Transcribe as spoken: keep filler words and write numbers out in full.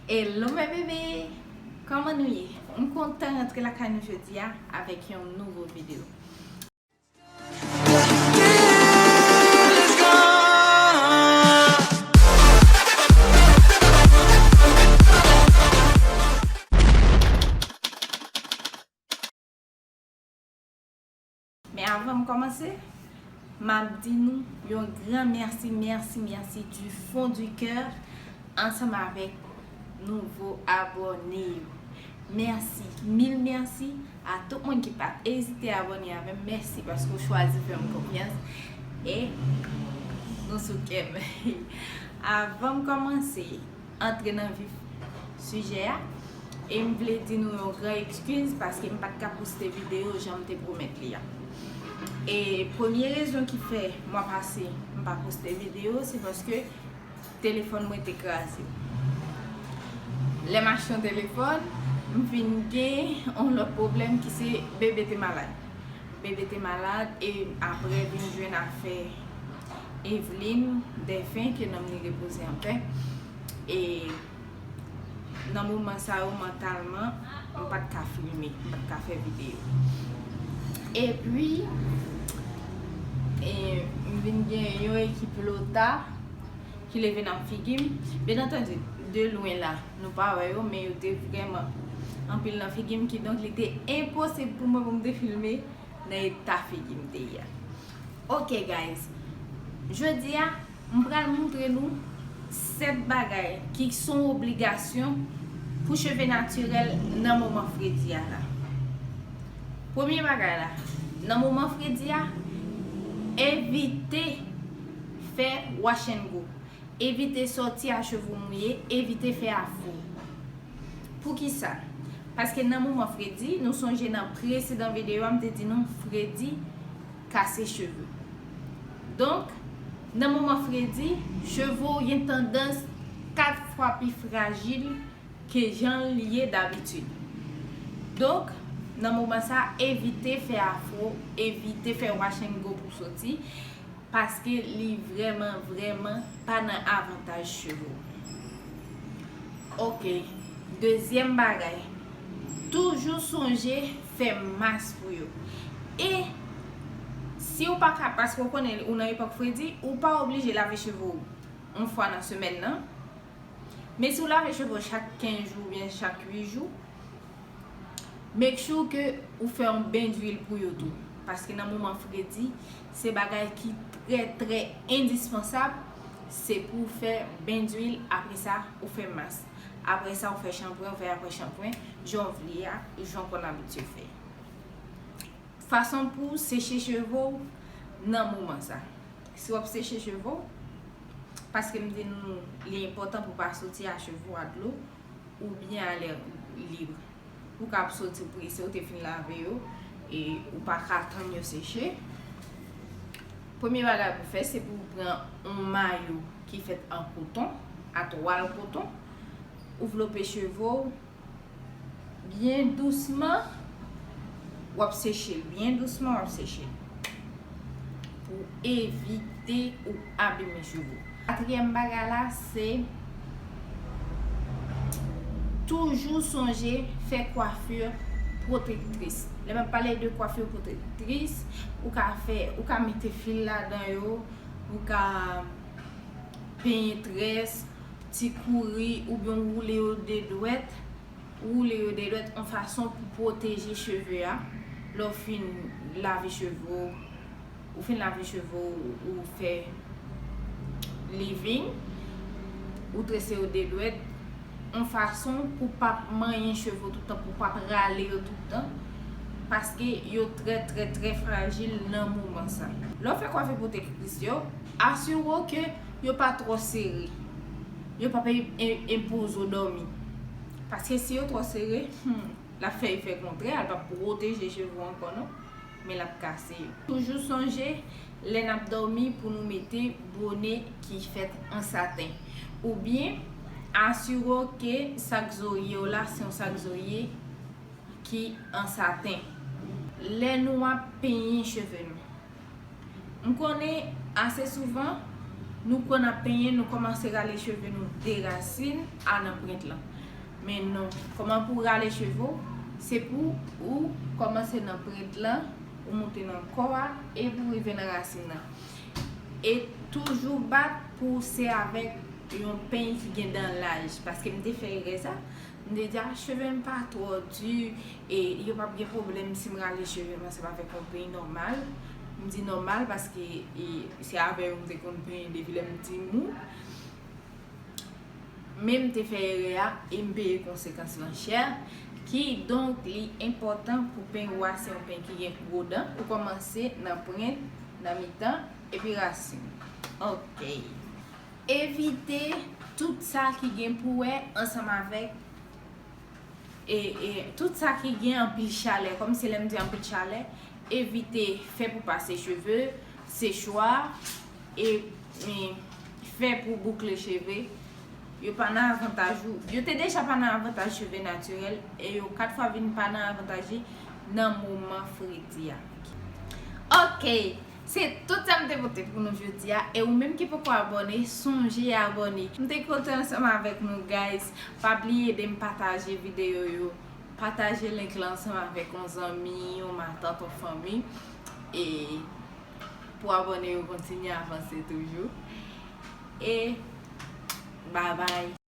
Hello mes bébés! Kòman nou ye? M kontan rantre lakay nou jodi a avèk yon nouvo videyo. Men avan m kòmanse, m ap di nou yon gran mèsi, mèsi, mèsi du fond du cœur ansanm avèk nouvo abòne yo. Mèsi, mil mèsi a tout moun ki pa t ezite abòne avè m. Mèsi paske w chwazi fè m konfyans e nou sou kè m. Avan m kòmanse, antre nan vif sijè a. E m vle di nou yon gran ekskiz paske m pa t ka poste videyo jan m te pwomèt li a. E premye rezon ki fè mwa pase m pa poste videyo, se paske telefòn mwen te kraze. Lè m achte yon telefòn, m vin gen yon lòt pwoblèm ki se bebe te malad. Bebe te malad e apre vin jwenn afè Eveline Dèfen, ke nanm li repoze anpè. E nan moman sa yo, mantalman, m pa t ka filme, m pa t ka fè videyo. Epi, e, m vin gen yon ekip lota ki leve nan figi m. Bien entendu, de lwen la, nou pa wè yo, men yo te vrèman anpil nan figi m, kidonk li te enposib pou mwen pou m te filme nan eta figi m te ye a. Ok guys, jodi a m pral montre nou sèt bagay ki son obligasyon pou cheve natirèl nan moman fredi a la. Premye bagay la, nan moman fredi a, evite fè wash and go. Evite sòti a cheve w mouye, evite fè afro. Poukisa? Paske nan moman fredi, nou sonje nan presedan videyo a, m te di nou fredi kase cheve. Donk, nan moman fredi, cheve w gen tandans kat fwa pi frajil ke jan l ye dabitid. Donk, nan moman sa, evite fè afro, evite fè wash and go pou soti, paske li vrèman, vrèman pa nan avantaj cheve w. Ok, dezyèm bagay, toujou sonje fè mas pou yo. E si w pa ka, paske w konnen ou nan epòk fredi, ou pa oblije lave cheve w yon fwa nan semèn nan. Men si w lave cheve w chak kenz jou oubyen chak uit jou, make sure ke ou fè yon ben dwil pou yo tou. Paske nan moman fredi, se bagay ki trè, trè endispansab, se pou w fè ben dwil, apre sa, ou fè mas. Apre sa, ou fè chanpwen, ou fè apre chanpwen, jan w vle a, jan w konn abitye fè. Fason pou w seche cheve w nan moman sa. Si w ap seche cheve w, paske m di nou, li enpòtan pou w pa soti a cheve w a dlo, oubyen a lè lib. Ou ka ap soti, ou prese, ou te fin lave yo, e ou pa ka tann yo seche. Premye bagay pou w fè, se pou w pran yon mayo ki fèt an koton, a twal koton, ou vlope cheve w byen dousman, w ap seche l, byen dousman, w ap seche l. Pou evite ou abime cheve w. Katriyèm bagay la, se toujou sonje fè kwafi pwotektris. Lè m ap pale de kwafi pwotektris, ou ka fè, ou ka mete fil ladan yo, ou ka penyen très, ti kouri, oubyen woule yo de dwèt. Woule yo de dwèt yon fason pou pwoteje cheve a. Lè w fin lave cheve w, ou fin lave cheve w, ou fè leave-in, ou trese yo de dwèt, yon fason pou p ap manyen cheve w tout tan, pou p ap rale yo tout tan, paske yo trè, trè, trè frajil nan moman sa. Lè w fè kwafi pwotektris yo, asire w ke yo pa twò sere. Yo p ap e-, e-, enpoze w dòmi. Paske si yo twò sere, hmm, l ap fè efè kontrè a, l p ap pwoteje cheve w ankò non, men l ap kase yo. Toujou sonje, lè n ap dòmi, pou nou mete bone ki fèt an saten. Oubyen, asire w ke sak zorye w la, se yon sak zorye ki an saten. Lè nou ap penyen cheve nou. M konnen ase souvan, nou kwè n ap penyen, nou kòmanse rale cheve nou de rasin a nan pwent lan. Men non, kòman pou w rale cheve w? Se pou ou kòmanse nan pwent lan, ou moute nan kò a, e pou w rive nan rasin nan. E toujou bat pou w se avèk yon peny ki gen dan laj, paske m te fè erè sa. M te di, a, cheve m pa twò di, e yo p ap gen pwoblèm si m rale cheve m ansanm avèk yon peny nòmal. M di nòmal paske, e, se avè yo m te konn penyen depi lè m timoun. Men m te fè erè a e m peye konsekans lan chè. Kidonk, li enpòtan pou peny ou a se yon peny ki gen gwo dan. Ou kòmanse nan pwent, nan mitan, epi rasin. Ok. Evite tout sa ki gen pou wè ansanm avèk, e, e, tout sa ki gen anpil chalè. Kòm se lè m di anpil chalè, evite fè pou pase cheve, sechwa, e, e fè pou boukle cheve. Yo pa nan avantaj ou. Yo te deja pa nan avantaj cheve natirèl, e yo kat fwa vin pa nan avantaj li nan moman fredi a. Ok, se tout sa m te pote pou nou jodi a. E ou menm ki poko abòne, sonje abòne. M te kontan ansanm avèk nou, guys. Pa bliye ede m pataje videyo yo. Pataje link lan ansanm avèk yon zanmi, yon matant, yon fanmi. E pou abòne yo kontinye avanse toujou. E bye bye.